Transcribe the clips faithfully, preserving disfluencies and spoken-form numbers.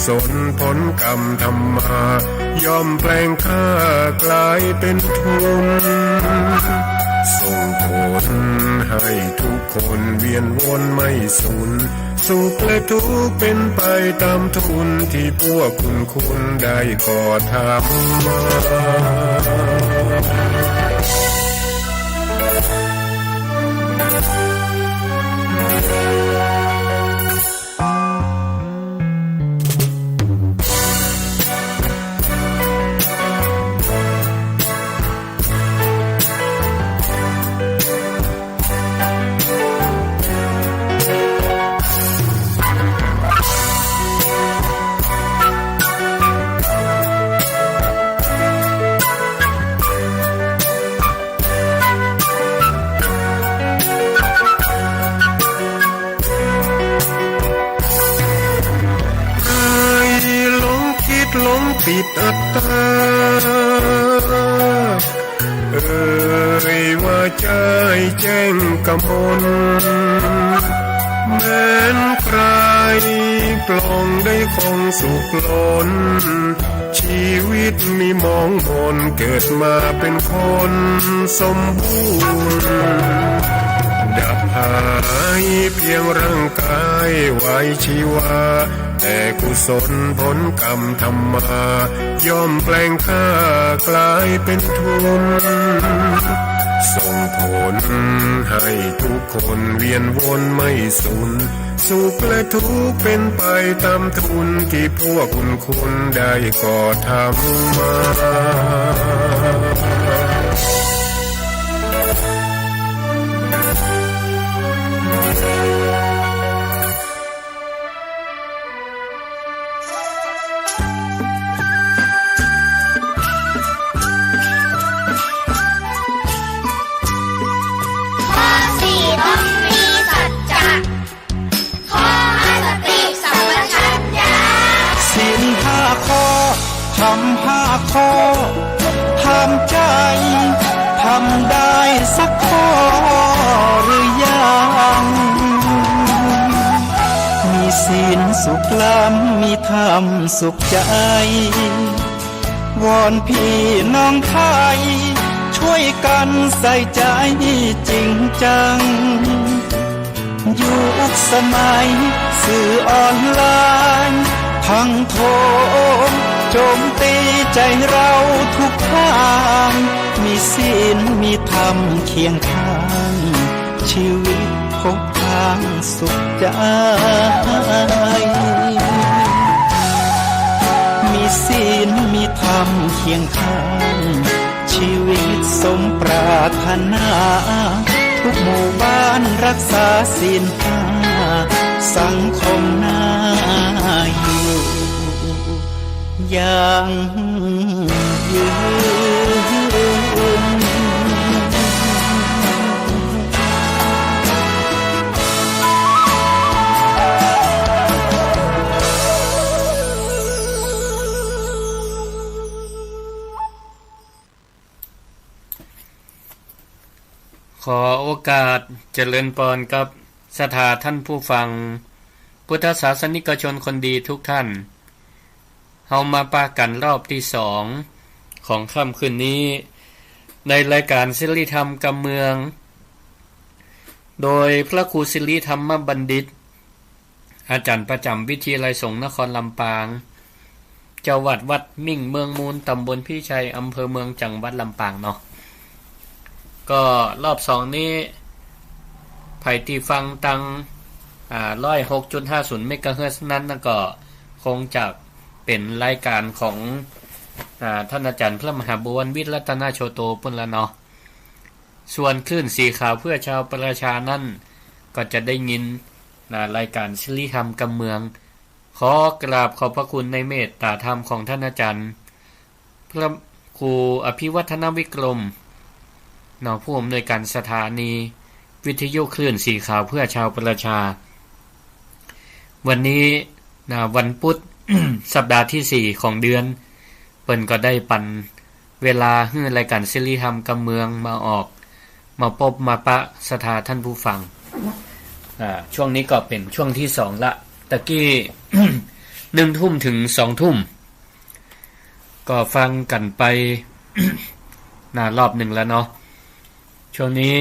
สนผลกรรมทำมา ย่อมแปลงค่ากลายเป็นทุน ส่งผลให้ทุกคนเวียนวนไม่สูญ สุขและทุกข์เป็นไปตามทุน ที่พวกคุณคุณได้ก่อทำมา ใครหลงคิดหลงผิดอัตตา เอ่ยว่าใจ้แจ้งกมล แม้นใครปลงได้คงสุขล้น ชีวิตมีหมองหมน เกิดมาเป็นคนสมบูรณ์ ดับหายเพียงร่างกายไว้ชีวา แต่กุศลผลกรรมทำมา ย่อมแปลงค่ากลายเป็นทุน ส่งผลให้ทุกคนเวียนวนไม่สูญ สุขและทุกข์เป็นไปตามทุน ที่พวกคุณคุณได้ก่อทำมา ข้อสี่ ต้องมีสัจจะ ข้อห้า สติสัมปชัญญะ ศีลห้าข้อ ธรรมห้าข้อ ห้ามใจ้ ทำได้สักข้อหรือยัง มีศีลสุขล้ำ มีธรรมสุขใจ๋ วอนพี่น้องไทย ช่วยกันใส่ใจ๋จริงจัง ยุคสมัยสื่อออนไลน์ ทั้งโถมโจมตีใจ๋เราทุกทาง มีศีลมีธรรมเคียงข้าง ชีวิตพบทางสุขใจ๋ มีศีลมีธรรมเคียงข้าง ชีวิตสมปรารถนา ทุกหมู่บ้านรักษาศีลห้า สังคมน่าอยู่ ยั่งยืน ขอโอกาสเจริญปอนกับศรัทธาท่านผู้ฟัง พุทธศาสนิกชนคนดีทุกท่าน เฮามาปะกั๋นรอบตี้สองของค่ำคืนนี้ ในรายการสิริธรรมกำเมือง โดยพระครูสิริธรรมบัณฑิต อาจ๋ารย์ประจ๋ำวิทยาลัยสงฆ์นครลำปาง เจ้าวัดวัดมิ่งเมืองมูล ต๋ำบลพิชัย อำเภอเมือง จังหวัดลำปางเนาะ ก็รอบสองนี้ ใผตี้ฟังตาง อ่า ร้อยหกจุดห้าศูนย์เมกะเฮิรตซ์นั้นน่ะ ก็คงจะเป๋นรายการของ อ่า ท่านอาจ๋ารย์พระมหาบัววรรณวิทย์รัตนโชโตปู้นละเนาะ ส่วนคลื่นสีขาวเพื่อชาวประชานั้น ก็จะได้ยิน นะ รายการสิริธรรมกำเมือง ขอกราบขอบพระคุณในเมตตาธรรมของท่านอาจ๋ารย์ พระครูอภิวัฒนวิกรม เนาะ ผู้อำนวยการสถานีวิทยุคลื่นสีขาวเพื่อชาวประชา วันนี้ นะ วันพุธ สัปดาห์ตี้สี่ของเดือน เปิ้นก็ได้ปั๋น เวลาหื้อรายการสิริธรรมกำเมืองมาออก มาปบมาปะศรัทธาท่านผู้ฟัง อ่า ช่วงนี้ก็เป๋นช่วงตี้สองละ ตะกี้ หนึ่งทุ่มถึงสองทุ่ม ก็ฟังกั๋นไป นะ รอบนึ่งแล้วเนาะ ช่วงนี้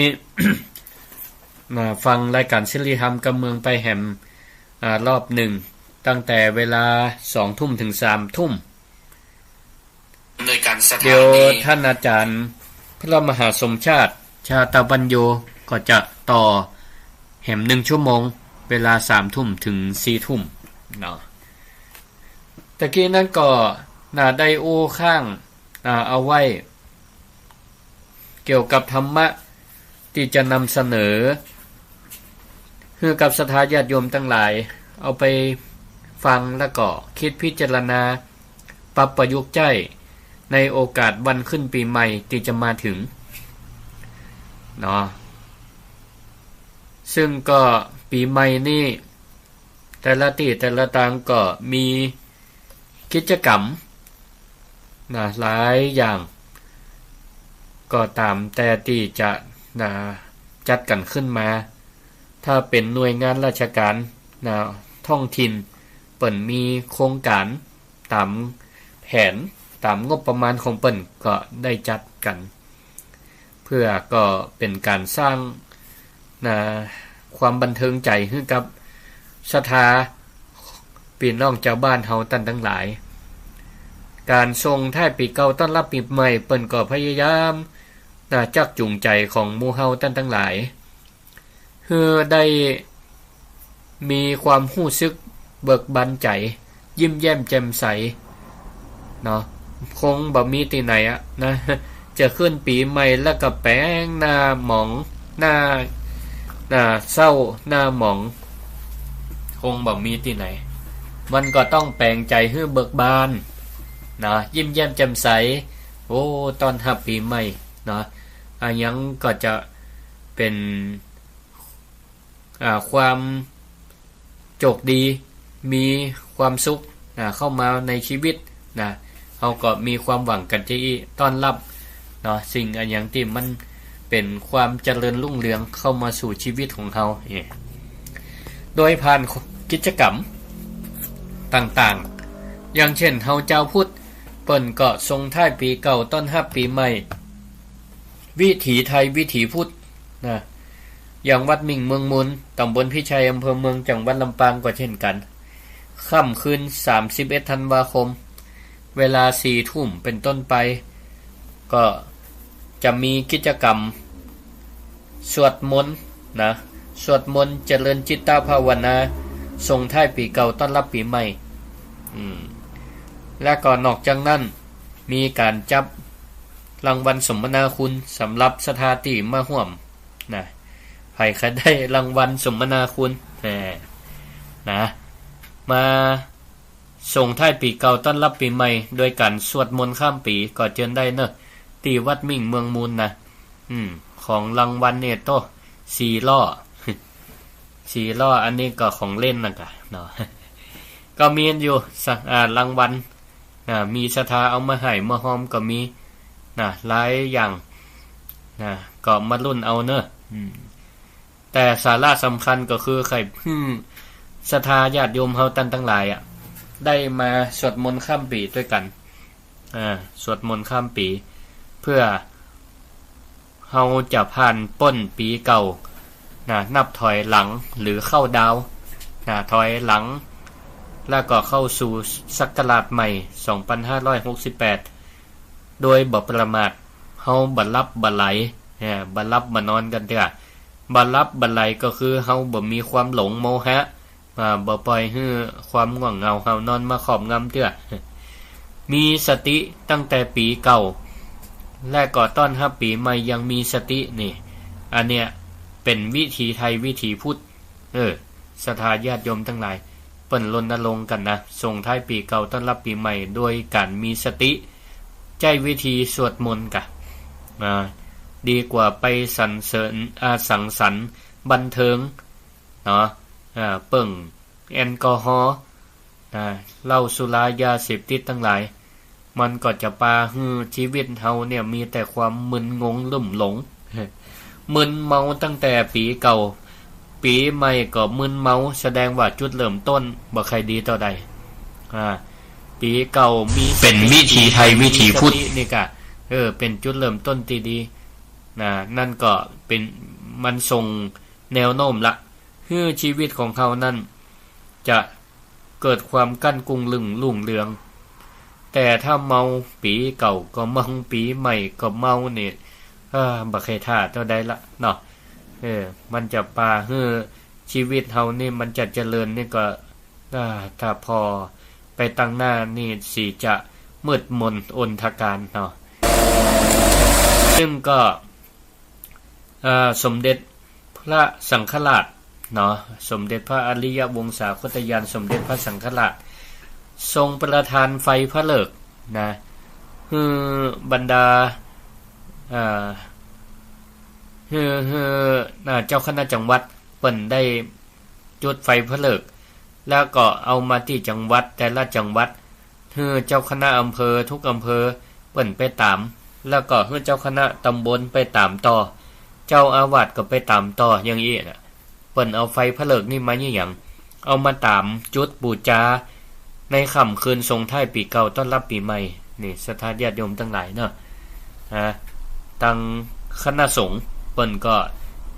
มาฟังรายก๋านเสรีธรรมกำเมืองไปแหม อ่า รอบนึ่ง ตั้งแต่เวลาสองทุ่มถึงสามทุ่ม เดี๋ยวท่านอาจารย์พระมหาสมชาติ ชาตปัญโญ ก็จะต่อแหมหนึ่งชั่วโมง เวลาสามทุ่มถึงสี่ทุ่มเนาะ ตะกี้นั้นก็ นะ ได้อู้ค้าง อ่า เอาไว้ เกี่ยวกับธรรมะตี้จะนำเสนอ หื้อกับศรัทธาญาติโยมตังหลาย เอาไปฟังแล้วก็กึ๊ดพิจารณา ปรับประยุกต์ใจ๊ในโอกาสวันขึ้นปี๋ใหม่ตี้จะมาเถิง เนาะ ซึ่งก็ปี๋ใหม่นี้ แต่ละตี้แต่ละตางก็มีกิจกรรม นะ หลายอย่าง ก็ต๋ามแต่ตี้จะ นะ จัดกั๋นขึ้นมา ถ้าเป๋นหน่วยงานราชก๋าน นะ ท้องถิ่น เปิ้นมีโครงก๋านต๋ามแผน ต๋ามงบประมาณของเปิ้นก็ได้จัดกั๋น เพื่อก็เป๋นก๋านสร้าง นะ ความบันเทิงใจ๋หื้อกับศรัทธาปี้น้องจาวบ้านเฮาต้านตังหลาย ก๋านส่งท้ายปี๋เก่าต้อนรับปี๋ใหม่ เปิ้นก็พยายาม นะ จักจูงใจ๋ของหมู่เฮาต้านตังหลาย หื้อได้มีความฮู้สึกเบิกบานใจ๋ ยิ้มแย้มแจ่มใส เนาะ คงบ่มีตี้ไหนอะ นะ จะขึ้นปี๋ใหม่แล้วก็แป๋งหน้าหมอง หน้า หน้าเศร้า หน้าหมอง คงบ่มีตี้ไหน มันก็ต้องแป๋งใจ๋หื้อเบิกบาน นะ ยิ้มแย้มแจ่มใส โอ้ ต้อนฮับปี๋ใหม่ เนาะ อะหยังก็จะเป๋น อ่า ความโจคดี มีความสุข อ่า เข้ามาในชีวิต นะ เฮาก็มีความหวังกั๋นจะอี้ต้อนฮับ เนาะ สิ่งอะหยังตี้มันเป๋นความเจริญรุ่งเรืองเข้ามาสู่ชีวิตของเฮา เอ้ โดยผ่านกิจกรรมต่างๆ อย่างเช่น เฮาจาวพุทธ เปิ้นก็ส่งท้ายปี๋เก่าต้อนฮับปี๋ใหม่ วิถีไทยวิถีพุทธ นะ อย่างวัดมิ่งเมืองมูล ต๋ำบลพิชัย อำเภอเมือง จังหวัดลำปางก็เช่นกั๋น ค่ำคืนสามสิบเอ็ดธันวาคม เวลาสี่ทุ่มเป๋นต้นไป ก็จะมีกิจกรรมสวดมนต์ นะ สวดมนต์เจริญจิตตภาวนา ส่งท้ายปี๋เก่าต้อนฮับปี๋ใหม่ อืม และก็นอกจากนั้น มีก๋านจับรางวัลสมนาคุณสำหรับศรัทธาตี้มาฮ่วม นะ ใผใครได้รางวัลสมนาคุณ แหม นะ มาส่งท้ายปี๋เก่าต้อนฮับปี๋ใหม่ โดยก๋านสวดมนต์ข้ามปี๋ก็เจิญได้เนาะ ตี้วัดมิ่งเมืองมูล นะ อืม ของรางวัลเนี่ยโต้ สี่ล้อ สี่ล้อ อันนี้ก็ของเล่นนะกะ เนาะ ก็มีอยู่ สะ- อ่า รางวัล นะ มีศรัทธาเอามาฮ่อยมาฮ่อมก็มี นะ หลายอย่าง นะ ก็มาลุ้นเอาเนาะ อืม แต่สาระสำคัญก็คือใค่หื้อศรัทธาญาติโยมเฮาต้านตังหลายอะ ได้มาสวดมนต์ข้ามปี๋ตวยกั๋น อ่า สวดมนต์ข้ามปี๋ เพื่อ เฮาจะผ่านป๊นปี๋เก่า นะ นับถอยหลัง หรือเข้าดาวน์ นะ ถอยหลัง แล้วก็เข้าสู่ศักราชใหม่ สองพันห้าร้อยหกสิบแปด โดยบ่ประมาท เฮาบ่หลับบ่ไหล นะ บ่หลับบ่นอนกั๋นเตื้อ บ่หลับบ่ไหลก็คือเฮาบ่มีความหลงโมหะ อ่า บ่ปล่อยหื้อความง่วงเหงาหาวนอนมาครอบงำเตื้อ มีสติตั้งแต่ปี๋เก่า และก็ต้อนฮับปี๋ใหม่อย่างมีสตินี่ อันเนี้ยเป๋นวิถีไทยวิถีพุทธ เออ ศรัทธาญาติโยมตังหลาย เปิ้นรณรงค์กั๋นนะ ส่งท้ายปี๋เก่าต้อนฮับปี๋ใหม่โดยก๋านมีสติ ใจ๊วิธีสวดมนต์กะ อ่า ดีกว่าไปสรรเสริญ อ่า สังสรรค์บันเทิง เนาะ อ่า เปิ้งแอลกอฮอล์ อ่า เหล้าสุรายาเสพติดตังหลาย มันก็จะปาหื้อชีวิตเฮาเนี่ยมีแต่ความมึนงงลุ่มหลง มึนเมาตั้งแต่ปี๋เก่า ปี๋ใหม่ก็มึนเมา แสดงว่าจุดเริ่มต้นบ่ใค่ดีเต้าใด อ่า ปี๋เก่ามี เป๋นวิถีไทยวิถีพุทธ มีสตินี่ก่ะ เออ เป๋นจุดเริ่มต้นตี้ดี นะ นั่นก็เป๋น มันส่งแนวโน้มละ หื้อชีวิตของเฮานั้นจะเกิดความก้านกุ้งลึ่งรุ่งเรือง แต่ถ้าเมาปี๋เก่าก็เมา ปี๋ใหม่ก็เมานี่ เออ บ่ใค่ท่าเต้าใดละเนาะ เออ มันจะปาหื้อชีวิตเฮานี่มันจะเจริญนี่ก็ อ่า ถ้าผ่อไปตังหน้านี่สิจะมืดมนอนทการเนาะ ซึ่งก็ อ่า สมเด็จพระสังฆราชเนาะ สมเด็จพระอริยวงศาคตญาณ สมเด็จพระสังฆราช ทรงประทานไฟพระฤกษ์นะ หื้อบรรดา อ่า หื้อ หื้อ อ่า เจ้าคณะจังหวัดเปิ้นได้จุดไฟพระฤกษ์ แล้วก็เอามาตี้จังหวัด แต่ละจังหวัด หื้อเจ้าคณะอำเภอทุกอำเภอเปิ้นไปต๋าม แล้วก็หื้อเจ้าคณะตำบลไปต๋ามต่อ เจ้าอาวาสก็ไปต๋ามต่อ อย่างอี้น่ะ เปิ้นเอาไฟพระฤกษ์นี่มาเยียะหยัง เอามาต๋ามจุดปู๋จาในค่ำคืนส่งท้ายปี๋เก่าต้อนรับปี๋ใหม่ นี่ศรัทธาญาติโยมตังหลายเนาะ นะ ตังคณะสงฆ์เปิ้นก็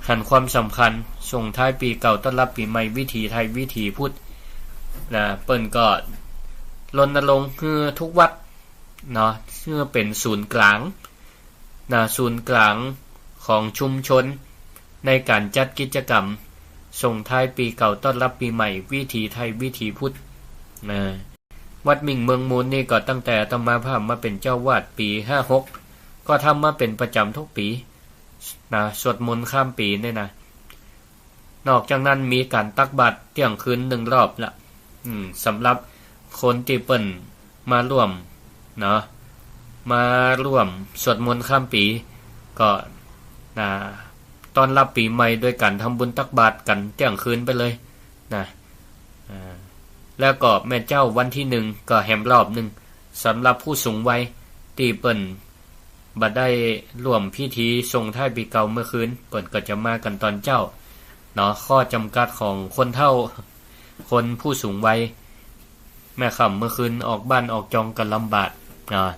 หันความสำคัญส่งท้ายปี๋เก่าต้อนรับปี๋ใหม่วิถีไทยวิถีพุทธนะ เปิ้นก็รณรงค์หื้อทุกวัดเนาะ หื้อเป๋นศูนย์กลางนะ ศูนย์กลางของชุมชนในก๋านจัดกิจกรรมส่งท้ายปี๋เก่าต้อนรับปี๋ใหม่วิถีไทยวิถีพุทธนะ วัดมิ่งเมืองมูลนี่ก็ตั้งแต่อาตมาภาพมาเป๋นเจ้าอาวาสปี๋ห้าหก ก็ทำมาเป๋นประจ๋ำทุกปี๋นะ สวดมนต์ข้ามปี๋นี่นะ นอกจากนั้นมีก๋านตักบาตรเตี้ยงคืนหนึ่งรอบละ อืม สำหรับคนตี้เปิ้นมาร่วมเนาะ มาร่วมสวดมนต์ข้ามปี๋ ก็นะ ต้อนรับปี๋ใหม่โดยก๋านทำบุญตักบาตรกั๋นเตี้ยงคืนไปเลยนะ อ่า แล้วก็แม่นเจ๊าวันตี้หนึ่งก็แหมรอบนึ่ง สำหรับผู้สูงวัยตี้เปิ้นบ่ได้ร่วมพิธีส่งท้ายปี๋เก่าเมื่อคืน เปิ้นก็จะมากั๋นต๋อนเจ๊าเนาะ ข้อจ๋ำกัดของคนเฒ่า คนผู้สูงวัย แม่ค่ำเมื่อคืนออกบ้านออกจองก็ลำบากเนาะ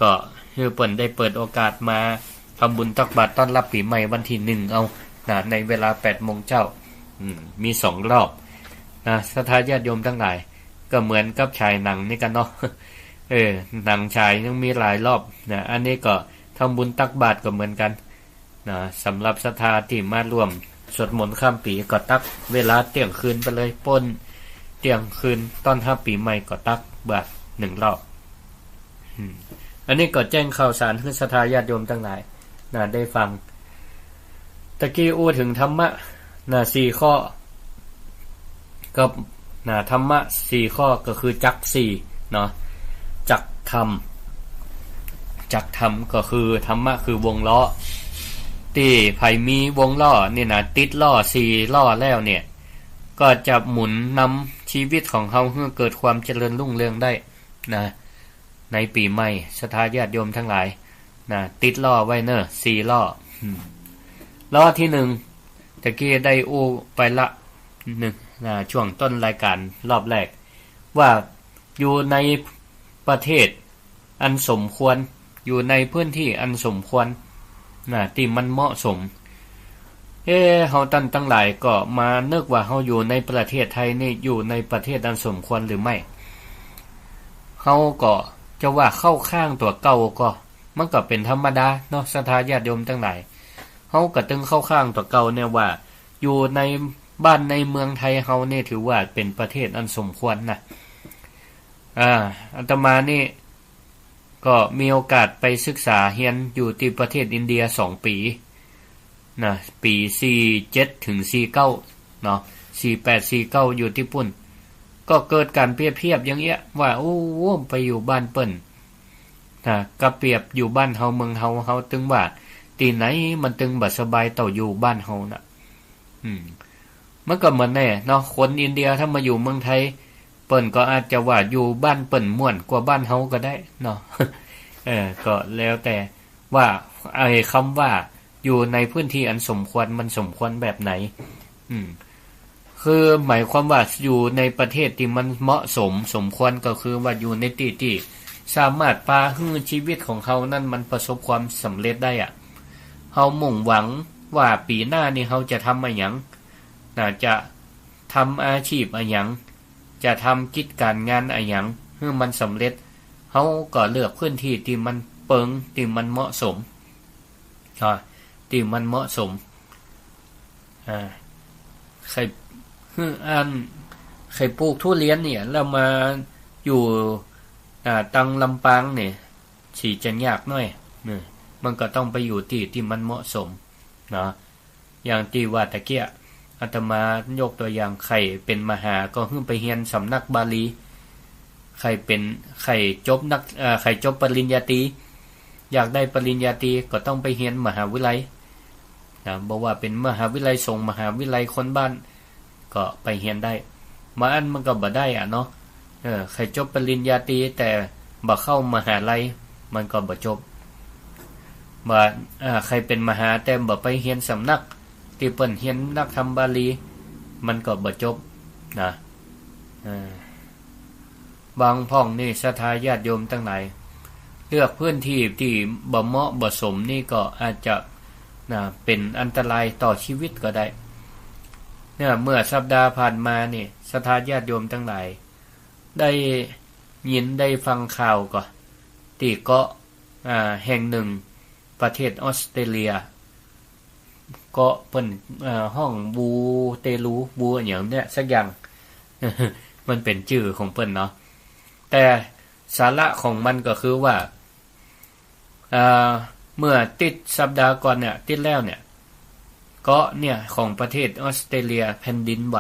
ก็หื้อเปิ้นได้เปิดโอกาสมาทำบุญตักบาตรต้อนรับปี๋ใหม่วันตี้หนึ่งเอานะ ในเวลาแปดโมงเจ๊า อืม มีสองรอบนะ ศรัทธาญาติโยมตังหลาย ก็เหมือนกับฉายหนังนี่กั๋นเนาะ เออ หนังฉายยังมีหลายรอบนะ อันนี้ก็ทำบุญตักบาตรก็เหมือนกั๋น นะ สำหรับศรัทธาตี้มาร่วมสวดมนต์ข้ามปี๋ก็ตักเวลาเตี้ยงคืนไปเลย ป้นเตี้ยงคืนต้อนฮับปี๋ใหม่ก็ตักบาตรหนึ่งรอบ อืม อันนี้ก็แจ้งข่าวสารหื้อศรัทธาญาติโยมตังหลายนะ ได้ฟัง ตะกี้อู้เถิงธรรมะนะ สี่ข้อ ก็นะ ธรรมะสี่ข้อก็คือจักรสี่เนาะ จักรธรรม จักรธรรมก็คือธรรมะคือวงล้อ ตี้ใผมีวงล้อนี่นะ ติดล้อสี่ล้อแล้วเนี่ย ก็จะหมุนนำชีวิตของเฮาหื้อเกิดความเจริญรุ่งเรืองได้นะ ในปี๋ใหม่ ศรัทธาญาติโยมตังหลายนะ ติดล้อไว้เน่อ สี่ล้อ อืม ล้อตี้หนึ่ง ตะกี้ได้อู้ไปละนึ่งนะ ช่วงต้นรายก๋านรอบแรก ว่าอยู่ในประเทศอันสมควร อยู่ในพื้นตี้อันสมควรนะ ตี้มันเหมาะสม เอ๊ะ เฮาต้านตังหลายก็มานึกว่าเฮาอยู่ในประเทศไทยนี่ อยู่ในประเทศอันสมควรหรือไม่ เฮาก็จะว่าเข้าข้างตั๋วเก่าก็ มันก็เป๋นธรรมดาเนาะ ศรัทธาญาติโยมตังหลาย เฮาก็ตึงเข้าข้างตั๋วเก่าเนี่ยว่า อยู่ในบ้านในเมืองไทยเฮานี่ถือว่าเป๋นประเทศอันสมควรนะ อ่า อาตมานี่ก็มีโอกาสไปศึกษาเฮียนอยู่ตี้ประเทศอินเดียสองปี๋นะ ปี๋สี่เจ็ดถึงสี่เก้าเนาะ สี่แปด สี่เก้า อยู่ตี้ปุ้น ก็เกิดก๋านเปรียบเทียบอย่างเอี้ยว่า โอ้ ไปอยู่บ้านเปิ้น นะ กะเปรียบอยู่บ้านเฮาเมืองเฮา เฮาตึงว่า ตี้ไหนมันตึงบ่สบายเต้าอยู่บ้านเฮาน่ะ อืม มันก็เหมือนแน่เนาะ คนอินเดียถ้ามาอยู่เมืองไทย เปิ้นก็อาจจะว่าอยู่บ้านเปิ้นม่วนกว่าบ้านเฮาก็ได้เนาะ เออ ก็แล้วแต่ว่าไอ้คำว่าอยู่ในพื้นตี้อันสมควรมันสมควรแบบไหน อืม คือหมายความว่าอยู่ในประเทศตี้มันเหมาะสม สมควร ก็คือว่าอยู่ในตี้ตี้สามารถปาหื้อชีวิตของเฮานั้นมันประสบความสำเร็จได้อะ เฮามุ่งหวังว่าปี๋หน้านี่เฮาจะทำอะหยัง น่าจะทำอาชีพอะหยัง จะทำกิจก๋านงานอะหยังหื้อมันสำเร็จ เฮาก็เลือกพื้นตี้ตี้มันเปิง ตี้มันเหมาะสม อ่า ตี้มันเหมาะสม อ่า ใค่หื้ออัน ใค่ปลูกทุเรียนเนี่ย แล้วมาอยู่ อ่า ตังลำปางเนี่ย สิจะยากหน้อย เนี่ย มันก็ต้องไปอยู่ตี้ตี้มันเหมาะสม เนาะ อย่างตี้ว่าตะเกียะ อาตมายกตั๋วอย่าง ใค่เป๋นมหา ก็หื้อไปเฮียนสำนักบาลี ใค่เป๋น ใค่จบนัก เอ่อ ใค่จบปริญญาตรี อยากได้ปริญญาตรี ก็ต้องไปเฮียนมหาวิทยาลัย นะ บ่ว่าเป๋นมหาวิทยาลัยสงฆ์ มหาวิทยาลัยคนบ้าน ก็ไปเฮียนได้ บางอันมันก็บ่ได้อะเนาะ เออ ใค่จบปริญญาตรี แต่บ่เข้ามหาลัย มันก็บ่จบ บ่า อ่า ใค่เป๋นมหา แต่บ่ไปเฮียนสำนักตี้เปิ้นเฮียนนักธรรมบาลี มันก็บ่จบ นะ เออ บางพ่องนี่ ศรัทธาญาติโยมตังหลาย เลือกพื้นตี้ตี้บ่เหมาะบ่สมนี่ก็อาจจะ นะ เป๋นอันตรายต่อชีวิตก็ได้ เนี่ย เมื่อสัปดาห์ผ่านมานี่ ศรัทธาญาติโยมตังหลาย ได้ยินได้ฟังข่าวก่อ ตี้เกาะ อ่า แห่งหนึ่ง ประเทศออสเตรเลีย เกาะเปิ้น เอ่อ ฮ้องบูเตลู บูอะหยังเนี่ยสักอย่าง มันเป๋นจื้อของเปิ้นเนาะ แต่สาระของมันก็คือว่า เอ่อ เมื่อติดสัปดาห์ก่อนเนี่ย ติดแล้วเนี่ย เกาะเนี่ยของประเทศออสเตรเลียแผ่นดินไหว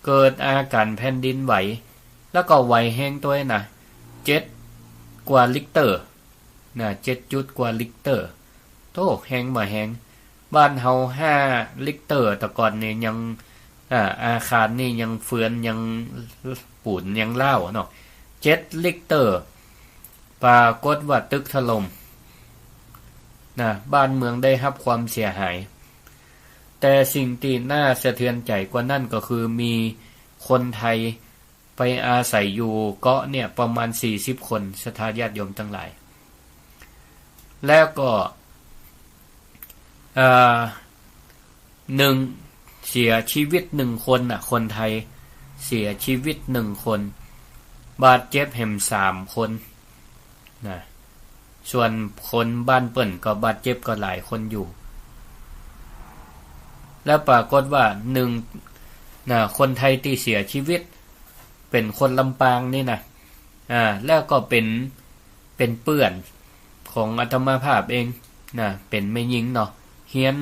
เกิดอาก๋ารแผ่นดินไหว แล้วก็ไหวแฮงตวยนะ เจ็ดกว่าริกเตอร์ นะ เจ็ดจุดกว่าริกเตอร์ โธ่ แฮงบ่แฮง บ้านเฮาห้าริกเตอร์ แต่ก่อนนี่ยัง อ่า อาคารนี่ยังเฟือน ยังปูน ยังร้าวเนาะ เจ็ดริกเตอร์ ปรากฏว่าตึกถล่ม นะ บ้านเมืองได้ฮับความเสียหาย แต่สิ่งตี้น่าสะเทือนใจ๋กว่านั้นก็คือมีคนไทยไปอาศัยอยู่เกาะเนี่ยประมาณสี่สิบคน ศรัทธาญาติโยมตังหลาย แล้วก็ เอ่อ หนึ่ง เสียชีวิตหนึ่งคนน่ะ คนไทยเสียชีวิตหนึ่งคน บาดเจ็บแหมสามคน นะ ส่วนคนบ้านเปิ้นก็บาดเจ็บก็หลายคนอยู่ แล้วปรากฏว่าหนึ่ง นะ คนไทยตี้เสียชีวิตเป๋นคนลำปางนี่นะ อ่า แล้วก็เป๋น เป๋นเปื้อนของอาตมาภาพเอง นะ เป๋นแม่ญิงเนาะ เฮียน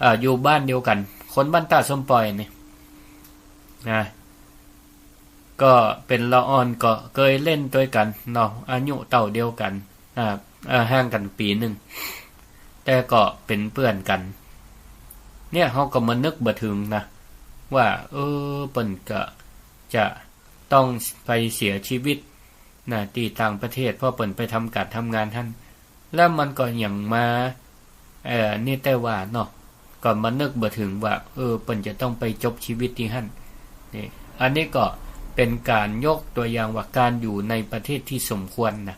เอ่อ อยู่บ้านเดียวกั๋น คนบ้านต้าส้มป่อยนี่ นะ ก็เป๋นละอ่อนก็เกยเล่นตวยกั๋นเนาะ อายุเต้าเดียวกั๋น อ่า เอ่อ ห่างกั๋นปี๋นึ่ง แต่ก็เป๋นเปื้อนกั๋น เนี่ย เฮาก็มานึกบ่ถึงนะ ว่า เออ เปิ้นก็จะต้องไปเสียชีวิต นะ ตี้ต่างประเทศ เพราะเปิ้นไปทำก๋านทำงานหั้น แล้วมันก็ยังมา เอ่อ นี่แต่ว่าเนาะ ก็มานึกบ่ถึงว่า เออ เปิ้นจะต้องไปจบชีวิตตี้หั้น นี่ อันนี้ก็เป๋นก๋านยกตั๋วอย่างว่าก๋านอยู่ในประเทศตี้สมควรนะ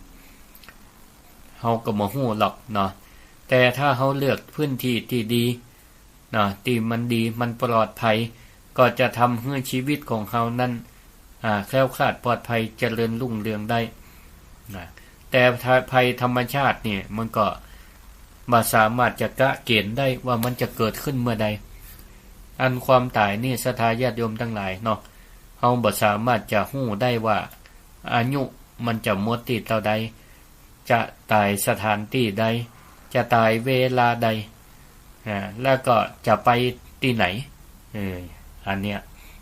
เฮาก็บ่ฮู้หรอกเนาะ แต่ถ้าเฮาเลือกพื้นตี้ตี้ดี เนาะ ตี้มันดี มันปลอดภัย ก็จะทำหื้อชีวิตของเฮานั้น อ่า แคล้วคลาดปลอดภัย เจริญรุ่งเรืองได้ นะ แต่ถ้าภัยธรรมชาติเนี่ย มันก็บ่สามารถจะกะเก๋ณฑ์ได้ว่ามันจะเกิดขึ้นเมื่อใด อันความต๋ายนี่ ศรัทธาญาติโยมตังหลายเนาะ เฮาบ่สามารถจะฮู้ได้ว่าอายุมันจะหมดตี้เต้าใด จะต๋ายสถานตี้ใด จะต๋ายเวลาใด อ่า แล้วก็จะไปตี้ไหน เออ อันเนี้ย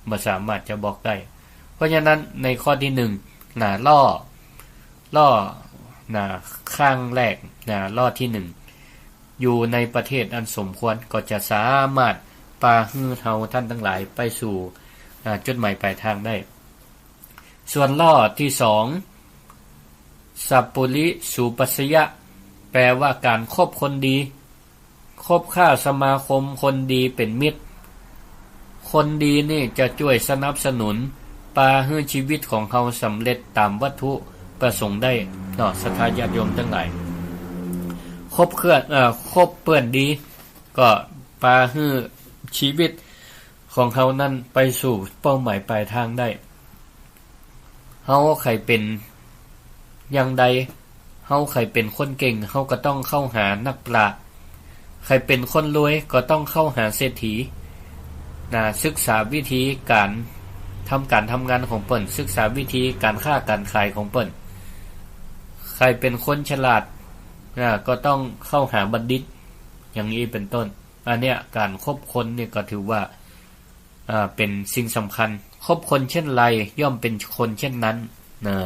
บ่สามารถจะบอกได้ เพราะฉะนั้นในข้อตี้นึ่ง นะ ล่อ ล่อ นะ ข้างแรก นะ ล่อตี้นึ่ง อยู่ในประเทศอันสมควร ก็จะสามารถปาหื้อเฮาต้านตังหลายไปสู่ อ่า จุดหมายปลายตางได้ ส่วนล่อตี้สอง สัพปุริสูปัสสยะ แปลว่าก๋านคบคนดี คบค้าสมาคมคนดีเป๋นมิตร คนดีนี่จะจ้วยสนับสนุน ปาหื้อชีวิตของเฮาสำเร็จต๋ามวัตถุประสงค์ได้เนาะ ศรัทธาญาติโยมตังหลาย คบเพื่อน เอ่อ คบเปื้อนดี ก็ปาหื้อชีวิตของเฮานั้นไปสู่เป้าหมายปลายตางได้ เฮาใค่เป๋นอย่างใด เฮาใค่เป๋นคนเก่ง เฮาก็ต้องเข้าหานักปราชญ์ ใค่เป๋นคนรวยก็ต้องเข้าหาเศรษฐี นะ ศึกษาวิธีก๋านทำก๋านทำงานของเปิ้น ศึกษาวิธีก๋านค้าก๋านขายของเปิ้น ใค่เป๋นคนฉลาด นะ ก็ต้องเข้าหาบัณฑิต อย่างนี้เป๋นต้น อันเนี้ยก๋านคบคนเนี่ยก็ถือว่า อ่า เป๋นสิ่งสำคัญ คบคนเช่นไรย่อมเป็นคนเช่นนั้น นะ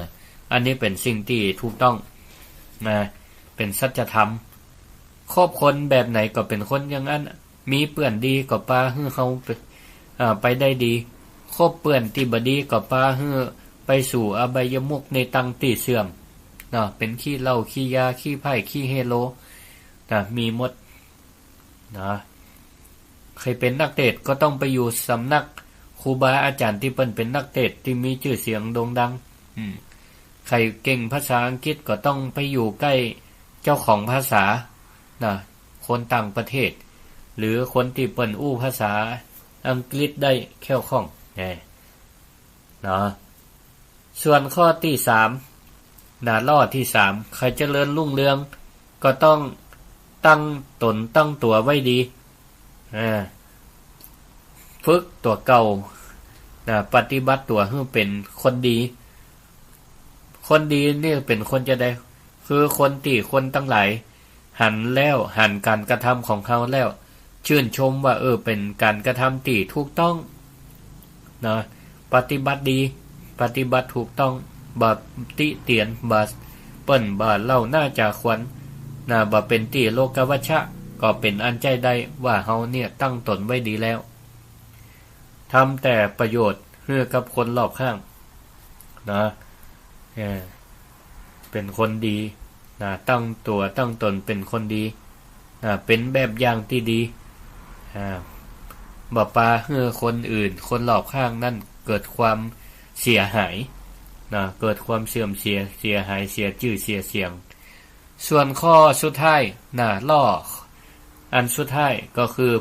อันนี้เป๋นสิ่งตี้ถูกต้อง นะ เป๋นสัจธรรม คบคนแบบไหนก็เป๋นคนอย่างนั้น มีเปื้อนดีก็ปาหื้อเฮาไป อ่า ไปได้ดี คบเปื้อนตี้บ่ดีก็ปาหื้อไปสู่อบายมุขในตังตี้เสื่อม เนาะ เป๋นขี้เหล้า ขี้ยา ขี้ไพร่ ขี้เฮโร นะ มีหมด นะ ใค่เป๋นนักเตสน์ก็ต้องไปอยู่สำนักครูบาอาจ๋ารย์ตี้เปิ้นเป๋นนักเตสน์ตี้มีจื้อเสียงโด่งดัง อืม ใค่เก่งภาษาอังกฤษก็ต้องไปอยู่ใก้เจ้าของภาษา นะ คนต่างประเทศ หรือคนตี้เปิ้นอู้ภาษาอังกฤษได้แคล่วคล่อง นะ เนาะ ส่วนข้อตี้สาม นะ ล่อตี้สาม ใค่เจริญรุ่งเรือง ก็ต้องตั้งต๋นตั้งตั๋วไว้ดี อ่า ฝึกตั๋วเก่า นะ ปฏิบัติตั๋วหื้อเป๋นคนดี คนดีนี่เป๋นคนจาใด คือคนตี้คนตังหลายหันแล้ว หันก๋านกระทำของเฮาแล้ว จื้นชมว่า เออ เป๋นก๋านกระทำตี้ถูกต้อง นะ ปฏิบัติดี ปฏิบัติถูกต้อง บ่ติเตียน บ่เปิ้น บ่เล่าหน้าจ๋าขวัญ นะ บ่เป๋นตี้โลกวัชชะ ก็เป๋นอันใจ๊ได้ว่าเฮาเนี่ยตั้งต๋นไว้ดีแล้ว ทำแต่ประโยชน์หื้อกับคนรอบข้าง นะ เออ เป๋นคนดี นะ ตั้งตั๋วตั้งต๋นเป๋นคนดี นะ เป๋นแบบอย่างตี้ดี อ่า บ่ปาหื้อคนอื่น คนรอบข้างนั้นเกิดความเสียหาย นะ เกิดความเสื่อมเสีย เสียหาย เสียจื้อเสียเสียง ส่วนข้อสุดท้าย นะ ล่ออันสุดท้ายก็คือ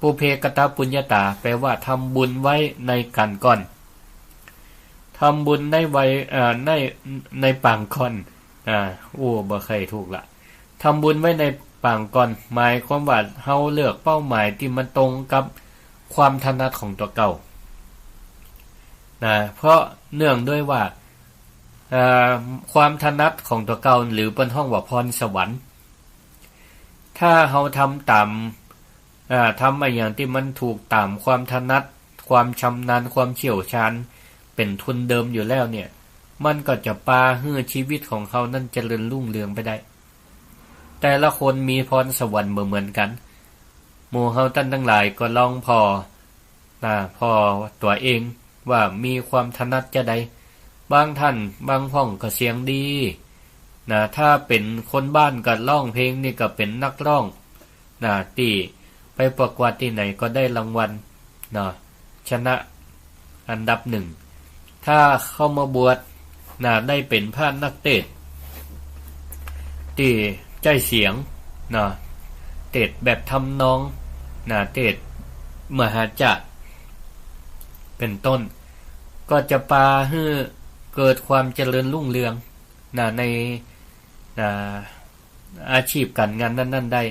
ปุพเพกตปุญญาตา แปลว่าทำบุญไว้ในก๋านก่อน ทำบุญในวัย เอ่อ ใน ในปางก่อน อ่า อู้ บ่ใค่ถูกละ ทำบุญไว้ในปางก่อน หมายความว่าเฮาเลือกเป้าหมายตี้มันตรงกับความถนัดของตั๋วเก่า นะ เพราะเนื่องด้วยว่า เอ่อ ความถนัดของตั๋วเก่า หรือเปิ้นฮ้องว่าพรสวรรค์ ถ้าเฮาทำต๋าม อ่า ทำอะหยังตี้มันถูกต๋ามความถนัด ความชำนาญ ความเชี่ยวชาญ เป๋นทุนเดิมอยู่แล้วเนี่ย มันก็จะปาหื้อชีวิตของเฮานั้นเจริญรุ่งเรืองไปได้ แต่ละคนมีพรสวรรค์บ่เหมือนกั๋น หมู่เฮาต้านตังหลายก็ลองผ่อ นะ ผ่อตั๋วเองว่ามีความถนัดจาใด บางต้าน บางพ่องก็เสียงดี นะ ถ้าเป๋นคนบ้านก็ร้องเพลงนี่ก็เป๋นนักร้อง นะ ตี้ไปประกวดตี้ไหนก็ได้รางวัล นะ ชนะอันดับหนึ่ง ถ้าเข้ามาบวช นะ ได้เป๋นพระนักเตสน์ ตี้ใจ๊เสียง นะ เตสน์แบบทำนอง นะ เตสน์มหาราช เป๋นต้น ก็จะปาหื้อเกิดความเจริญรุ่งเรือง นะ ใน นะ อาชีพก๋านงานนั้นๆ ได้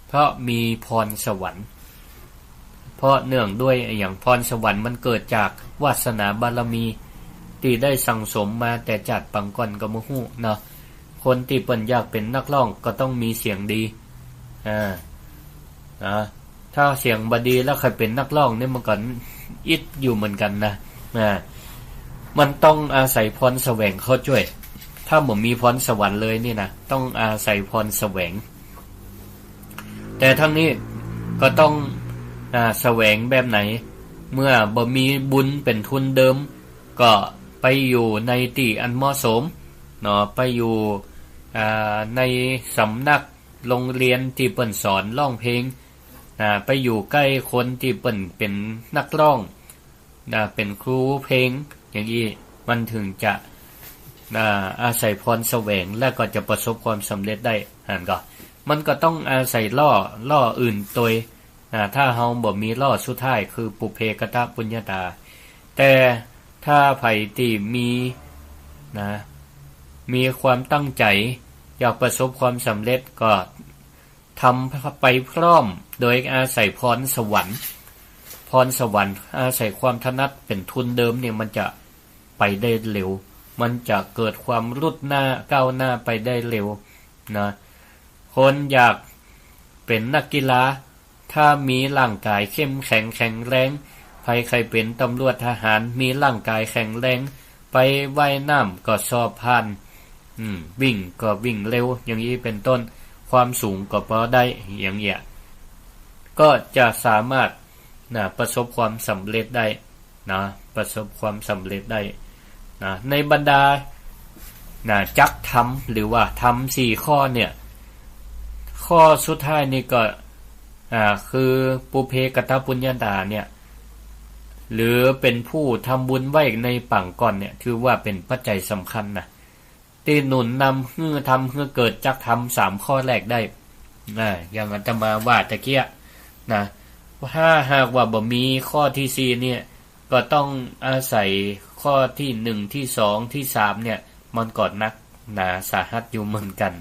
เพราะมีพรสวรรค์ เพราะเนื่องด้วยอะหยัง พรสวรรค์มันเกิดจากวาสนาบารมี ตี้ได้สั่งสมมาแต่จาติปางก่อนก็บ่ฮู้เนาะ คนตี้เปิ้นอยากเป๋นนักร้องก็ต้องมีเสียงดี อ่า นะ ถ้าเสียงบ่ดีแล้วใค่เป๋นนักร้องนี่มันก็อิดอยู่เหมือนกั๋นนะ อ่า มันต้องอาศัยพรแสวงเข้าจ้วย ถ้าบ่มีพรสวรรค์เลยนี่นะ ต้องอาศัยพรแสวง แต่ทั้งนี้ก็ต้อง อ่า แสวงแบบไหน เมื่อบ่มีบุญเป๋นทุนเดิม ก็ไปอยู่ในตี้อันเหมาะสม เนาะ ไปอยู่ อ่า ในสำนักโรงเรียนตี้เปิ้นสอนร้องเพลง นะ ไปอยู่ใก้คนตี้เปิ้นเป๋นนักฮ้อง นะ เป๋นครูเพลง อย่างอี้ มันเถิงจะ นะ อาศัยพรแสวง แล้วก็จะประสบความสำเร็จได้ หันก่อ มันก็ต้องอาศัยล่อ ล่ออื่นตวย นะ ถ้าเฮาบ่มีล่อสุดท้ายคือปุพเพกตปุญญาตา แต่ถ้าใผตี้มี นะ มีความตั้งใจ๋อยากประสบความสำเร็จ ก็ทำไปพร้อมโดยอาศัยพรสวรรค์ พรสวรรค์อาศัยความถนัดเป๋นทุนเดิมเนี่ย มันจะไปได้เร็ว มันจะเกิดความรุดหน้าก้าวหน้าไปได้เร็ว นะ คนอยากเป๋นนักกีฬา ถ้ามีร่างก๋ายเข้มแข็งแข็งแรง ใผใค่เป๋นตำรวจทหาร มีร่างก๋ายแข็งแรง ไปว่ายน้ำก็สอบผ่าน อืม วิ่งก็วิ่งเร็ว อย่างอี้เป๋นต้น ความสูงก็ปอได้ อย่างเงี้ย ก็จะสามารถ นะ ประสบความสำเร็จได้ นะ ประสบความสำเร็จได้ นะ ในบรรดา นะ จักธรรม หรือว่าธรรมสี่ข้อเนี่ย ข้อสุดท้ายนี่ก็ อ่า คือปุพเพกตปุญญาตาเนี่ย หรือเป๋นผู้ทำบุญไว้ในปางก่อนเนี่ย ถือว่าเป๋นปัจจัยสำคัญนะ ตี้หนุนนำหื้อทำหื้อเกิดจักธรรมสามข้อแรกได้ อ่า อย่างอาตมาว่าตะเกียะนะ ถ้าหากว่าบ่มีข้อที่สี่เนี่ย ก็ต้องอาศัยข้อที่หนึ่ง ที่สอง ที่สามเนี่ย มันก็หนักหนาสาหัสอยู่เหมือนกั๋น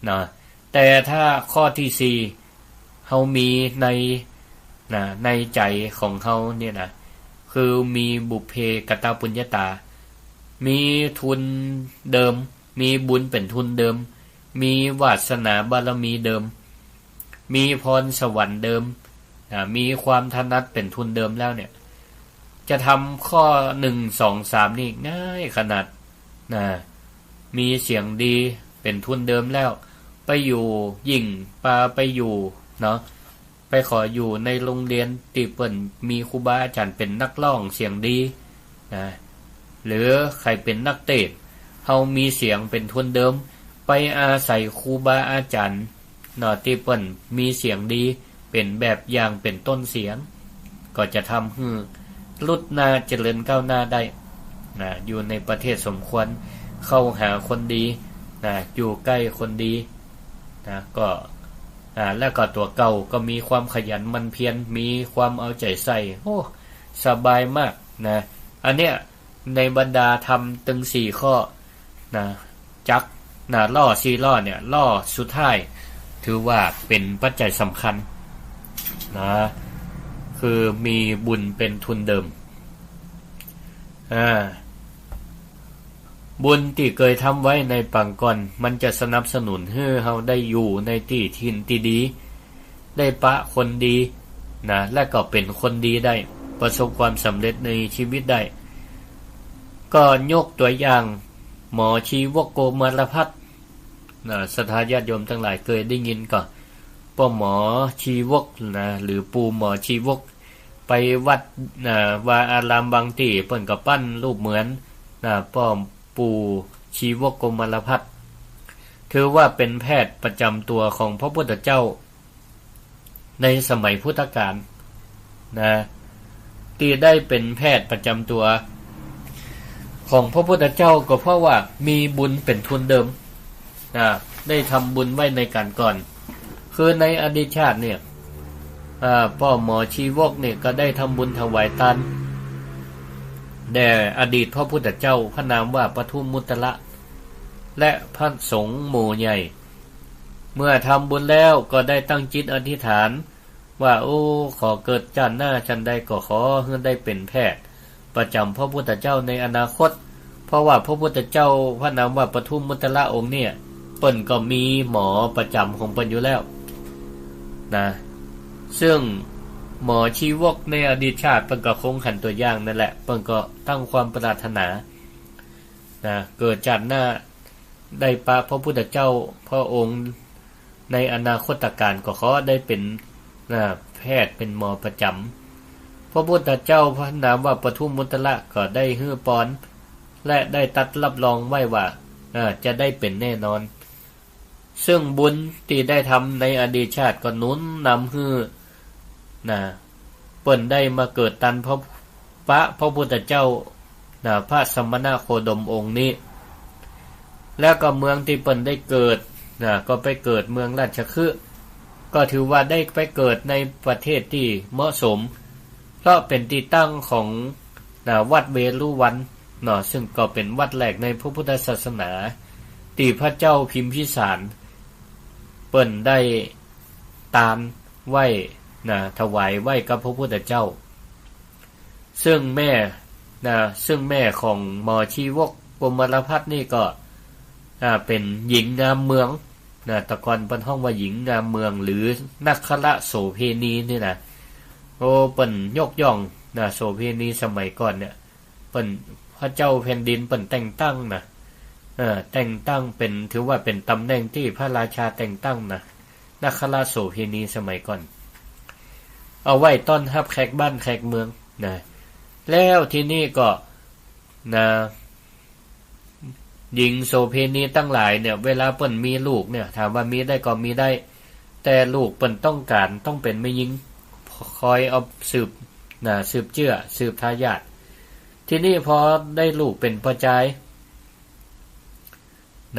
นะ แต่ถ้าข้อที่สี่ เฮามีใน นะ ในใจ๋ของเฮาเนี่ยนะ คือมีปุพเพกตปุญญาตา มีทุนเดิม มีบุญเป๋นทุนเดิม มีวาสนาบารมีเดิม มีพรสวรรค์เดิม นะ มีความถนัดเป๋นทุนเดิมแล้วเนี่ย จะทำข้อหนึ่ง สอง สาม นี่ง่ายขนาด นะ มีเสียงดีเป๋นทุนเดิมแล้ว ไปอยู่ ยิ่งปาไปอยู่ เนาะ ไปขออยู่ในโรงเรียนตี้เปิ้นมีครูบาอาจ๋ารย์เป๋นนักฮ้องเสียงดี นะ หรือใค่เป๋นนักเตสน์ เฮามีเสียงเป๋นทุนเดิม ไปอาศัยครูบาอาจ๋ารย์ เนาะ ตี้เปิ้นมีเสียงดี เป๋นแบบอย่างเป๋นต้นเสียง ก็จะทำหื้อรุดหน้าเจริญก้าวหน้าได้ นะ อยู่ในประเทศสมควร เข้าหาคนดี นะ อยู่ใก้คนดี นะ ก็ อ่า แล้วก็ตั๋วเก่าก็มีความขยันหมั่นเพียร มีความเอาใจ๋ใส่ โอ้ สบายมาก นะ อันเนี้ย ในบรรดาธรรมตึงสี่ข้อ นะ จัก นะ ล่อสี่ล่อเนี่ย ล่อสุดท้าย ถือว่าเป๋นปัจจัยสำคัญ นะ คือมีบุญเป๋นทุนเดิม อ่า บุญตี้เกยทำไว้ในปางก่อน มันจะสนับสนุนหื้อเฮาได้อยู่ในตี้ถิ่นตี้ดี ได้ปะคนดี นะ และก็เป๋นคนดีได้ ประสบความสำเร็จในชีวิตได้ ก็ยกตั๋วอย่าง หมอชีวกโกมารพัฒน์ นะ ศรัทธาญาติโยมตังหลายเกยได้ยินก่อ ป้อหมอชีวก นะ หรือปู่หมอชีวก ไปวัด นะ วาอารามบางตี้ เปิ้นก็ปั้นรูปเหมือน นะ ป้อปู่ชีวกโกมารพัฒน์ ถือว่าเป๋นแพทย์ประจ๋ำตั๋วของพระพุทธเจ้า ในสมัยพุทธกาล นะ ตี้ได้เป๋นแพทย์ประจ๋ำตั๋วของพระพุทธเจ้า ก็เพราะว่ามีบุญเป๋นทุนเดิม นะ ได้ทำบุญไว้ในก๋านก่อน คือในอดีตชาติเนี่ย อ่า ป้อหมอชีวกเนี่ยก็ได้ทำบุญถวายตาน แด่อดีตพระพุทธเจ้า พระนามว่าปทุมมุตตะ และพระสงฆ์หมู่ใหญ่ เมื่อทำบุญแล้วก็ได้ตั้งจิตอธิษฐานว่า โอ้ ขอเกิดชาติหน้าชาติใดก็ขอหื้อได้เป๋นแพทย์ประจ๋ำพระพุทธเจ้าในอนาคต เพราะว่าพระพุทธเจ้าพระนามว่าปทุมมุตตะองค์เนี่ย เปิ้นก็มีหมอประจ๋ำของเปิ้นอยู่แล้ว นะ ซึ่งหมอชีวกในอดีตชาติเปิ้นก็คงหันตั๋วอย่างนั่นแหละ เปิ้นก็ตั้งความปรารถนา นะ เกิดชาติหน้าได้ปะพระพุทธเจ้าพระองค์ในอนาคตกาล ก็ขอได้เป๋น นะ แพทย์เป๋นหมอประจ๋ำ พระพุทธเจ้าพระนามว่าปทุมมุตตะก็ได้หื้อปอน และได้ตรัสรับรองไว้ว่า อ่า จะได้เป๋นแน่นอน ซึ่งบุญตี้ได้ทำในอดีตชาติก็หนุนนำหื้อ นะ เปิ้นได้มาเกิดตันพระ ปะพระพุทธเจ้า นะ พระสมณโคดมองค์นี้ แล้วก็เมืองตี้เปิ้นได้เกิด นะ ก็ไปเกิดเมืองราชคฤห์ ก็ถือว่าได้ไปเกิดในประเทศตี้เหมาะสม เพราะเป๋นตี้ตั้งของ นะ วัดเวฬุวัน เนาะ ซึ่งก็เป๋นวัดแรกในพระพุทธศาสนา ตี้พระเจ้าพิมพิสาร เปิ้นได้ตานไหว้ นะ ถวายไหว้กับพระพุทธเจ้า ซึ่งแม่ นะ ซึ่งแม่ของหมอชีวกโกมารพัสนี่ก็ อ่า เป๋นหญิงงามเมือง นะ แต่ก่อนเปิ้นฮ้องว่าหญิงงามเมือง หรือนักขละโสเภณีนี่นะ โอ้ เปิ้นยกย่อง นะ โสเภณีสมัยก่อนเนี่ย เปิ้น พระเจ้าแผ่นดินเปิ้นแต่งตั้งนะ เออ แต่งตั้งเป๋น ถือว่าเป๋นตำแหน่งตี้พระราชาแต่งตั้งนะ นักขละโสเภณีสมัยก่อน เอาไว้ต้อนฮับแขกบ้านแขกเมืองนะ แล้วทีนี้ก็ นะ หญิงโสเภณีตังหลายเนี่ย เวลาเปิ้นมีลูกเนี่ย ถามว่ามีได้ก็มีได้ แต่ลูกเปิ้นต้องก๋านต้องเป๋นแม่ญิง คอยเอาสืบ นะ สืบเจื๊อ สืบทายาท ทีนี้พอได้ลูกเป๋นป้อจาย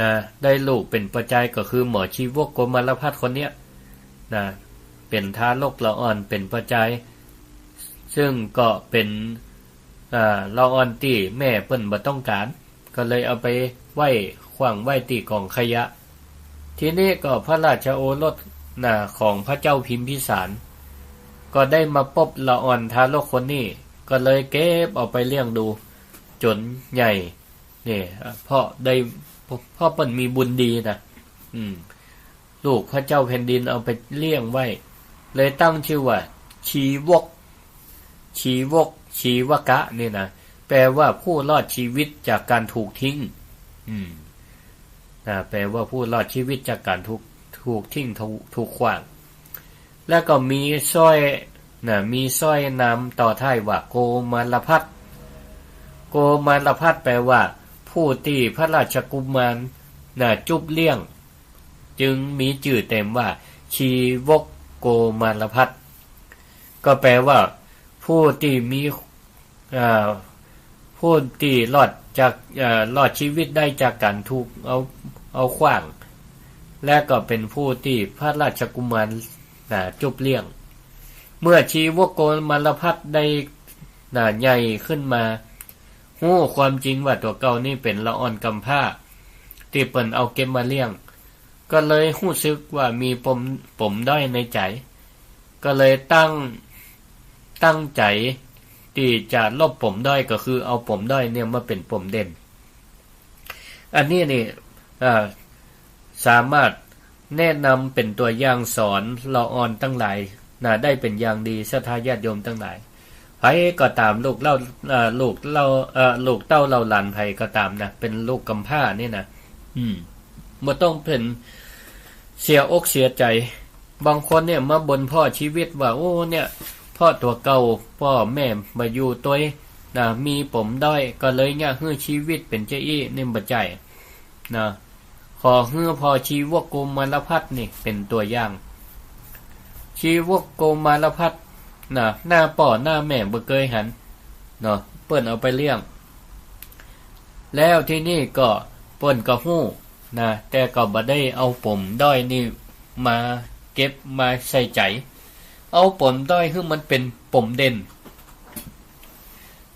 นะ ได้ลูกเป๋นป้อจายก็คือหมอชีวกโกมารพัสคนเนี้ย นะ เป๋นทารกละอ่อนเป๋นป้อจาย ซึ่งก็เป๋น อ่า ละอ่อนตี้แม่เปิ้นบ่ต้องก๋าน ก็เลยเอาไปไหว้ ขว้างไว้ตี้ก๋องขยะ ทีนี้ก็พระราชโอรส นะ ของพระเจ้าพิมพิสาร ก็ได้มาปบละอ่อนทารกคนนี้ ก็เลยเก็บเอาไปเลี้ยงดู จ๋นใหญ่ เนี่ย เพราะได้ เพราะเปิ้นมีบุญดีนะ อืม ลูกพระเจ้าแผ่นดินเอาไปเลี้ยงไว้ เลยตั้งจื้อว่า ชีวก ชีวก ชีวกะ นี่นะ แปลว่าผู้รอดชีวิตจากการถูกทิ้ง อืม อ่า แปลว่าผู้รอดชีวิตจากการถูก ถูกทิ้ง ถูก ถูกขว้าง แล้วก็มีสร้อย นะ มีสร้อยนามต่อท้ายว่าโกมารพัส โกมารพัสแปลว่า ผู้ตี้พระราชกุมาร นะ จุ๊บเลี้ยง จึงมีจื้อเต็มว่า ชีวกโกมารพัส ก็แปลว่า ผู้ตี้มี อ่า ผู้ตี้รอดจาก เอ่อ รอดชีวิตได้จากการถูกเอา เอาขว้าง และก็เป๋นผู้ตี้พระราชกุมาร นะ จุ๊บเลี้ยง เมื่อชีวกโกมารพัสได้ นะ ใหญ่ขึ้นมา ฮู้ความจริงว่าตั๋วเก่านี่เป๋นละอ่อนกำพร้า ตี้เปิ้นเอาเก็บมาเลี้ยง ก็เลยฮู้สึกว่ามีปม ปมด้อยในใจ๋ ก็เลยตั้ง ตั้งใจ๋ตี้จะลบปมด้อย ก็คือเอาปมด้อยเนี่ยมาเป๋นปมเด่น อันนี้นี่ อ่า สามารถแนะนำเป๋นตั๋วอย่างสอนละอ่อนตังหลาย นะ ได้เป๋นอย่างดี ศรัทธาญาติโยมตังหลาย ใผก็ต๋าม ลูกเต้า เอ่อ ลูกเต้า เอ่อ ลูกเต้าเหล่าหลานใผก็ต๋ามนะ เป๋นลูกกำพร้านี่นะ อืม บ่ต้องเป๋นเสียอกเสียใจ๋ บางคนเนี่ยมาบ่นพ่อชีวิตว่า โอ้ เนี่ย พ่อตั๋วเก่า ป้อแม่บ่อยู่ตวย นะ มีปมด้อย ก็เลยเยียะหื้อชีวิตเป๋นจาอี้ นี่บ่ใจ้ นะ ขอหื้อพ่อชีวกโกมารพัสนี่เป๋นตั๋วอย่าง ชีวกโกมารพัส นะ หน้าป้อหน้าแม่บ่เกยหัน เนาะ เปิ้นเอาไปเลี้ยง แล้วทีนี้ก็เปิ้นก็ฮู้ นะ แต่ก็บ่ได้เอาปมด้อยนี่มาเก็บมาใส่ใจ๋ เอาปมด้อยหื้อมันเป๋นปมเด่น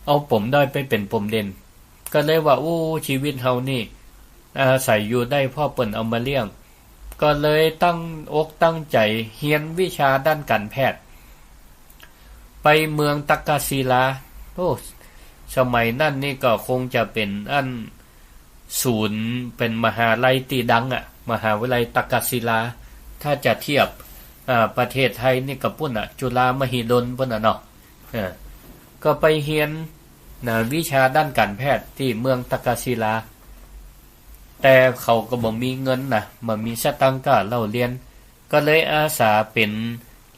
เอาปมด้อยไปเป๋นปมเด่น ก็เลยว่า โอ้ ชีวิตเฮานี่ อาศัยอยู่ได้เพราะเปิ้นเอามาเลี้ยง ก็เลยตั้งอกตั้งใจ๋เฮียนวิชาด้านก๋านแพทย์ ไปเมืองตักกศิลา โอ้ สมัยนั้นนี่ก็คงจะเป๋นอัน ศูนย์ เป๋นมหาลัยตี้ดังอะ มหาวิทยาลัยตักกศิลา ถ้าจะเทียบ อ่า ประเทศไทยนี่ก็ปู้นอะ จุฬามหิดลปู้นอะเนาะ เออ ก็ไปเฮียน นะ วิชาด้านก๋านแพทย์ตี้เมืองตักกศิลา แต่เขาก็บ่มีเงินนะ บ่มีสตางค์ก้าเล่าเรียน ก็เลยอาสาเป๋น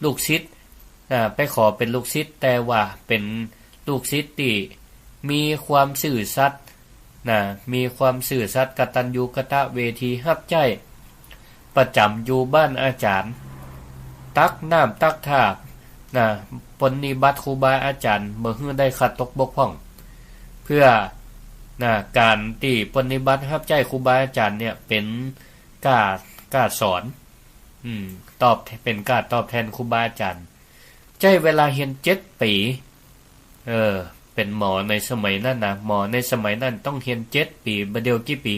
ลูกศิษย์ อ่า ไปขอเป๋นลูกศิษย์ แต่ว่าเป๋นลูกศิษย์ตี้มีความซื่อสัตย์ นะ มีความซื่อสัตย์ กตัญญูกตเวที ฮับใจ๊ประจ๋ำอยู่บ้านอาจ๋ารย์ ตักน้ำตักท่า นะ ปรนนิบัติครูบาอาจ๋ารย์ บ่หื้อได้ขาดตกบกพร่อง เปื้อ นะ ก๋านตี้ปรนนิบัติฮับใจ๊ครูบาอาจ๋ารย์เนี่ย เป๋นก้า ก้าสอน อืม ตอบ เป๋นก้าตอบแตนครูบาอาจ๋ารย์ ใจ๊เวลาเฮียนเจ็ดปี๋ เออ เป๋นหมอในสมัยนั้นนะ หมอในสมัยนั้นต้องเฮียนเจ็ดปี๋ บ่าเดี่ยวกี่ปี๋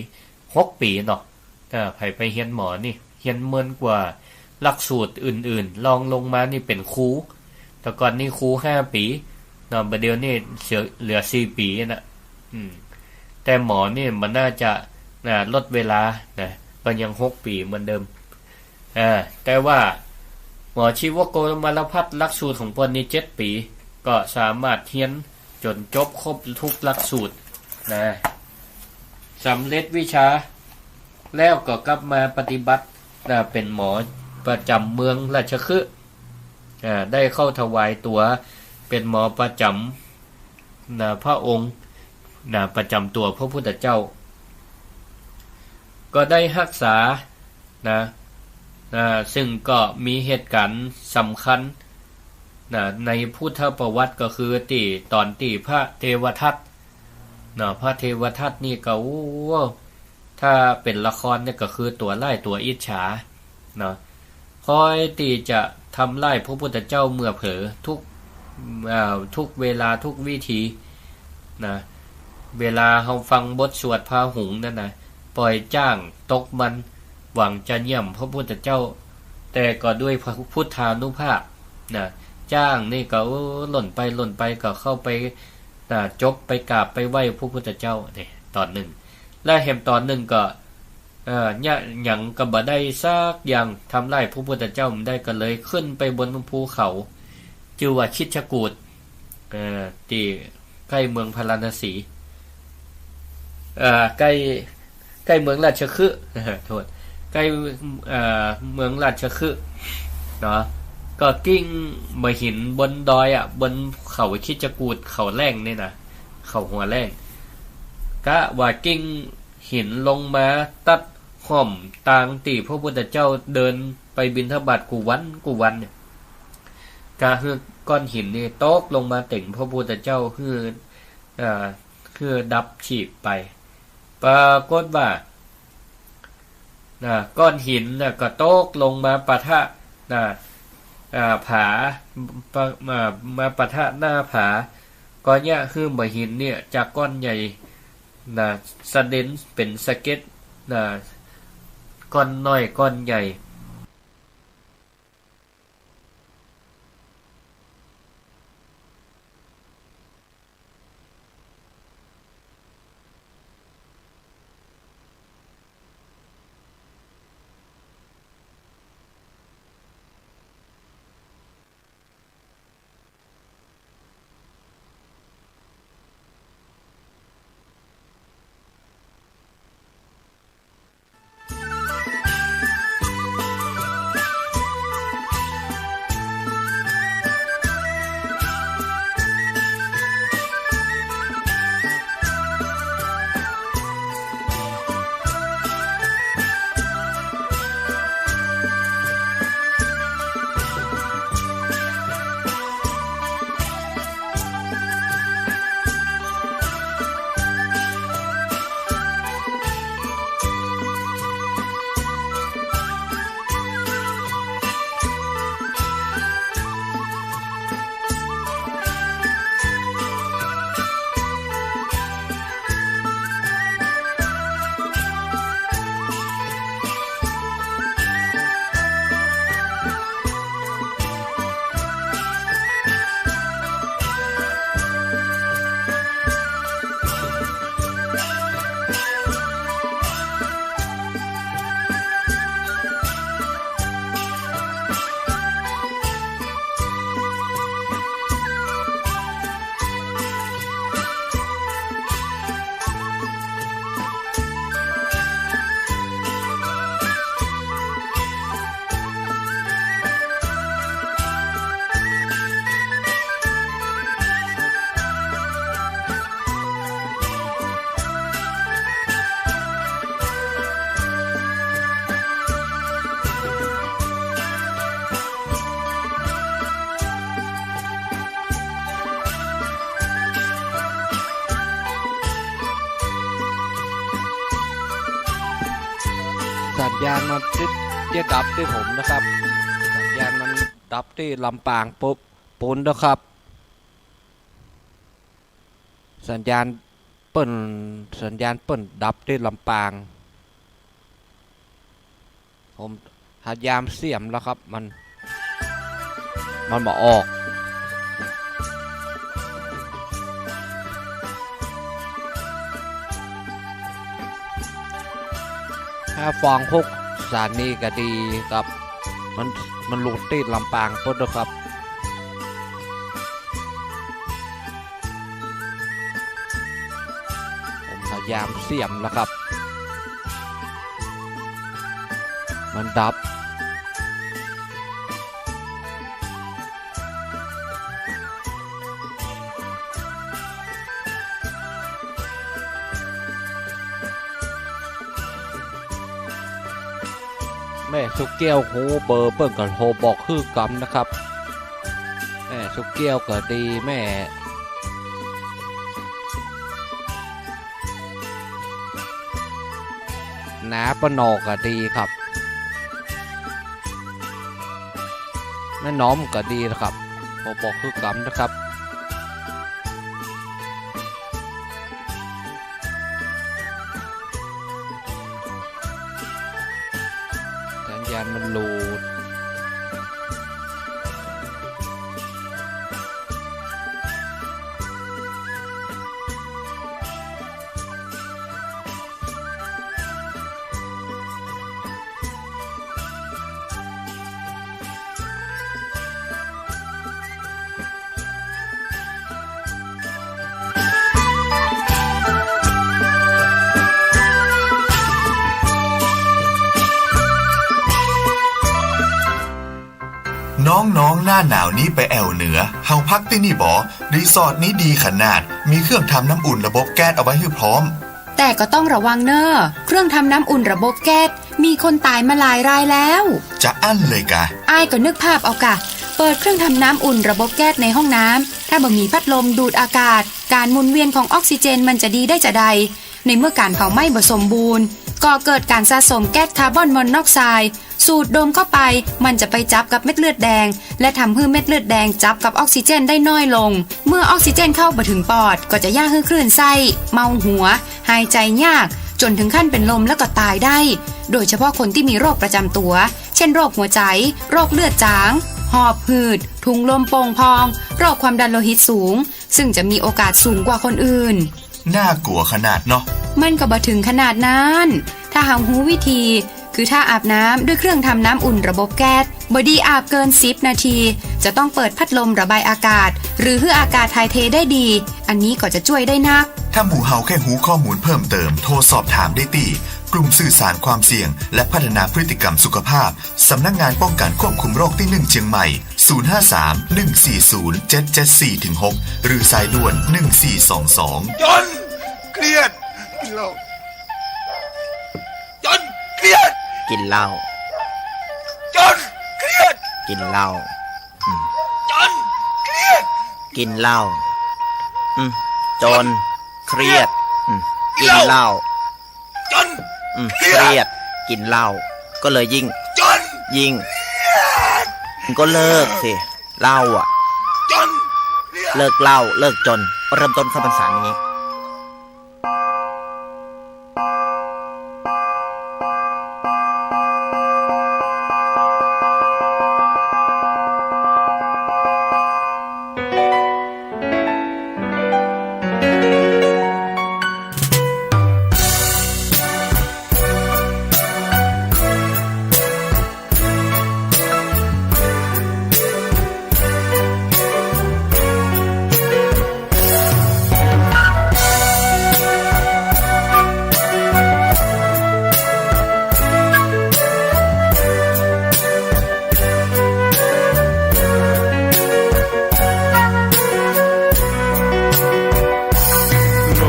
หกปี๋เนาะ เออ ใผไปเฮียนหมอนี่ เฮียนเหมือนกว่าหลักสูตรอื่นๆ รองลงมานี่เป๋นครู แต่ก่อนนี่ครูห้าปี๋เนาะ บ่าเดี่ยวนี่เสีย เหลือสี่ปี๋นะ อืม แต่หมอนี่มันน่าจะ นะ ลดเวลานะ ก็ยังหกปี๋เหมือนเดิม อ่า แต่ว่าหมอชีวโกมารพัฒน์หลักสูตรของเปิ้นนี่เจ็ดปี๋ ก็สามารถเฮียนจ๋นจบครบทุกหลักสูตรนะ สำเร็จวิชา แล้วก็กลับมาปฏิบัตินะ เป๋นหมอประจ๋ำเมืองราชคฤห์ อ่า ได้เข้าถวายตั๋วเป๋นหมอประจ๋ำ นะ พระองค์ นะ ประจ๋ำตั๋วพระพุทธเจ้า ก็ได้ฮักษา นะ นะ ซึ่งก็มีเหตุก๋ารณ์สำคัญ นะ ในพุทธประวัติก็คือตี้ ต๋อนตี้พระเทวทัตเนาะ พระเทวทัตนี่ก็ โอ้ ถ้าเป๋นละครเนี่ยก็คือตั๋วร้ายตั๋วอิจฉาเนาะ คอยตี้จะทำร้ายพระพุทธเจ้าเมื่อเผลอ ทุก เอ่อ ทุกเวลาทุกวิธีนะ เวลาเฮาฟังบทสวดพาหุงนั่นนะ ปล่อยจ๊างตกมัน หวังจะเยี่ยมพระพุทธเจ้า แต่ก็ด้วยพระพุทธานุภาพนะ จ๊างนี่ก็ โอ้ หล่นไปหล่นไปก็เข้าไป นะ จบไปกราบไปไหว้พระพุทธเจ้า นี่ต๋อนนึ่ง และแหมต๋อนนึ่งก็ เอ่อ เยียะหยังก็บ่ได้สักอย่าง ทำร้ายพระพุทธเจ้าบ่ได้ ก็เลยขึ้นไปบนภูเขา จื้อว่าคิชกูฏ เอ่อ ตี้ใก้เมืองพาราณสี เอ่อ ใก้ ใก้เมืองราชคฤห์ โทษ ใก้ เอ่อ เมืองราชคฤห์เนาะ ก็กลิ้งบ่าหินบนดอยอะ บนเขาคิชกูฏ เขาแหล่งนี่นะ เขาหัวแหล่ง กะว่ากลิ้งหินลงมาตัดฮ่อมตางตี้พระพุทธเจ้าเดินไปบิณฑบาตกู้วันกู้วันเนี่ย กะหื้อก้อนหินนี่ตกลงมาเต็งพระพุทธเจ้า หื้อ เอ่อ หื้อดับฉีกไป ปรากฏว่า นะ ก้อนหินน่ะก็ตกลงมาปะทะ นะ อ่า ผา ปะ มา มาปะทะหน้าผา ก็เยียะหื้อบ่าหินเนี่ยจากก้อนใหญ่ นะ สะเด็นเป๋นสะเก็ด นะ ก้อนน้อยก้อนใหญ่ สัญญาณมันติด จะดับตี้ผมนะครับ สัญญาณมันดับตี้ลำปางปุ๊บ ปูนนะครับ สัญญาณเปิ้น สัญญาณเปิ้นดับตี้ลำปาง ผมพยายามเสียมแล้วครับ มัน มันบ่ออก ถ้าฟังพวกสถานีก็ดีครับ มัน มันหลุดตี้ลำปางปุ๊บนะครับ ผมพยายามเสียมแล้วครับ มันดับ แม่สุกแก้วฮู้เบอร์เปิ้นก็โทรบอกหื้อกำนะครับ แม่สุกแก้วก็ดี แม่ นาป้านอกก็ดีครับ แม่น้อมก็ดีนะครับ โทรบอกหื้อกำนะครับ สัญญาณมันหลุด น้องๆ หน้าหนาวนี้ไปแอ่วเหนือ เฮาพักตี้นี่บ่ รีสอร์ทนี้ดีขนาด มีเครื่องทำน้ำอุ่นระบบแก๊สเอาไว้หื้อพร้อม แต่ก็ต้องระวังเน่อ เครื่องทำน้ำอุ่นระบบแก๊ส มีคนต๋ายมาหลายรายแล้ว จะอั้นเลยกา อ้ายก็นึกภาพเอากา เปิดเครื่องทำน้ำอุ่นระบบแก๊สในห้องน้ำ ถ้าบ่มีพัดลมดูดอากาศ ก๋านหมุนเวียนของออกซิเจนมันจะดีได้จาใด ในเมื่อก๋านเผาไหม้บ่สมบูรณ์ ก่อเกิดก๋านสะสมแก๊สคาร์บอนมอนอกไซด์ สูดดมเข้าไป มันจะไปจับกับเม็ดเลือดแดง และทำหื้อเม็ดเลือดแดงจับกับออกซิเจนได้น้อยลง เมื่อออกซิเจนเข้าบ่ถึงปอด ก็จะเยียะหื้อคลื่นไส้ เมาหัว หายใจ๋ยาก จ๋นถึงขั้นเป๋นลมแล้วก็ต๋ายได้ โดยเฉพาะคนตี้มีโรคประจ๋ำตั๋ว เช่น โรคหัวใจ๋ โรคเลือดจาง หอบหืด ถุงลมโป่งพอง โรคความดันโลหิตสูง ซึ่งจะมีโอกาสสูงกว่าคนอื่น น่ากลัวขนาดเนาะ มันก็บ่ถึงขนาดนั้น ถ้าเฮาฮู้วิธี คือถ้าอาบน้ำด้วยเครื่องทำน้ำอุ่นระบบแก๊ส บ่ดีอาบเกินสิบนาที จะต้องเปิดพัดลมระบายอากาศ หรือหื้ออากาศถ่ายเทได้ดี อันนี้ก็จะจ้วยได้นัก ถ้าหมู่เฮาแค่ฮู้ข้อมูลเพิ่มเติม โทรสอบถามได้ตี้ กลุ่มสื่อสารความเสี่ยง และพัฒนาพฤติกรรมสุขภาพ สำนักงานป้องกันควบคุมโรคตี้หนึ่งเจียงใหม่ ศูนย์ห้าสาม หนึ่งสี่ศูนย์ เจ็ดเจ็ดสี่ ถึง หก หรือสายด่วน หนึ่งสี่สองสอง จ๋น เครียด กินเหล้า จ๋น เครียด กินเหล้า จ๋น เครียด กินเหล้า อืม จ๋น เครียด กินเหล้า อืม จ๋น เครียด อืม กินเหล้า จ๋น อืม เครียด เครียด กินเหล้า ก็เลยยิ่ง จ๋น ยิ่ง จ๋น ก็เลิกสิ เหล้าอะ จ๋น เครียด เลิกเหล้า เลิกจ๋น เริ่มต้นเข้าพรรษานี้ โล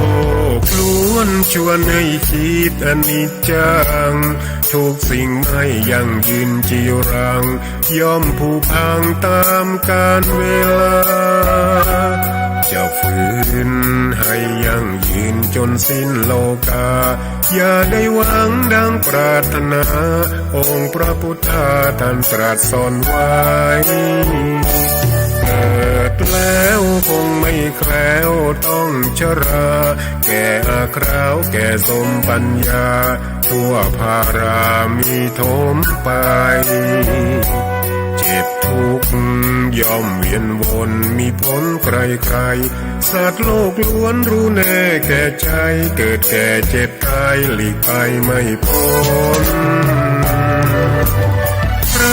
กล้วนชวนให้คิดอนิจจัง ทุกสิ่งไม่ยั่งยืนจีรัง ย่อมผุพังตามกาลเวลา จะฝืนให้ยั่งยืนจนสิ้นโลกา อย่าได้หวังดังปรารถนา องค์พระพุทธาท่านตรัสสอนไว้ เกิดแล้วคงไม่แคล้วต้องชรา แก่อาคราวแก่สมปัญญา ทั่วพารามีโถมไป เจ็บทุกข์ย่อมเวียนวน มีผลใครๆ สัตว์โลกล้วนรู้แน่แก่ใจ เกิดแก่เจ็บตายหลีกไปไม่พ้น ใคร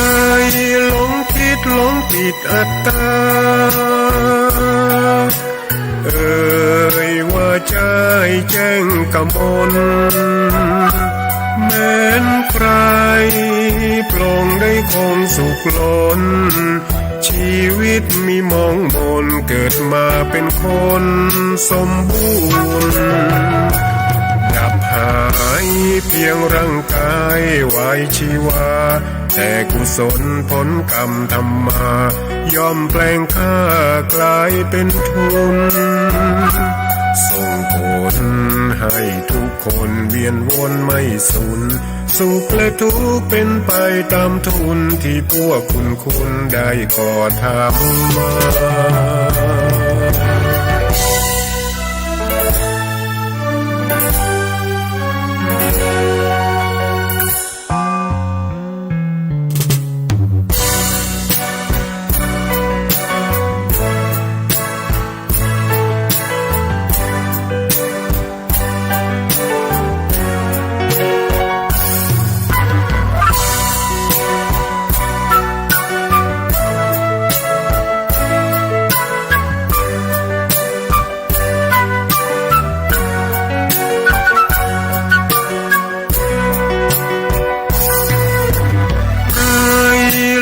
หลงคิดหลงติดอัตตา เอ่ยว่าใจ้แจ้งกมล แม้นใครปลงได้คงสุขล้น ชีวิตมีหมองหม่น เกิดมาเป็นคนสมบูรณ์ ดับหายเพียงร่างกายไว้ชีวา แต่กุศลผลกรรมทำมา ย่อมแปลงข้ากลายเป็นทุน ส่งผลให้ทุกคนเวียนวนไม่สูญ สุขและทุกข์เป็นไปตามทุน ที่พวกคุณคุณได้ก่อทำมา ใคร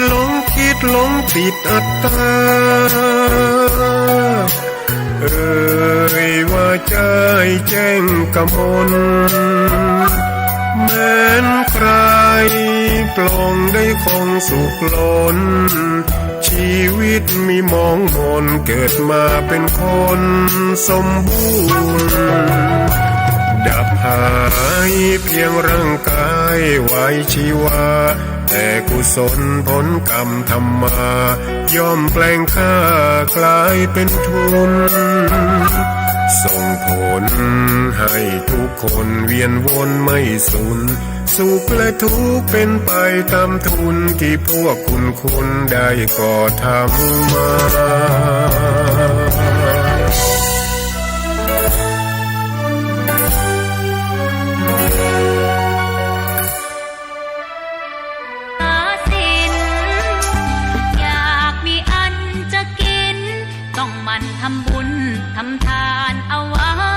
หลงคิดหลงติดอัตตา เอ่ยว่าใจ้แจ้งกมล แม้นใครปลงได้คงสุขล้น ชีวิตมีหมองหม่น เกิดมาเป็นคนสมบูรณ์ ดับหายเพียงร่างกายไว้ชีวา แต่กุศลผลกรรมทำมา ย่อมแปลงข้ากลายเป็นทุน ส่งผลให้ทุกคนเวียนวนไม่สูญ สุขและทุกข์เป็นไปตามทุน ที่พวกคุณคุณได้ก่อทำมา หาสิน อยากมีอันจะกิน ต้องหมั่นทำบุญทำทานเอาไว้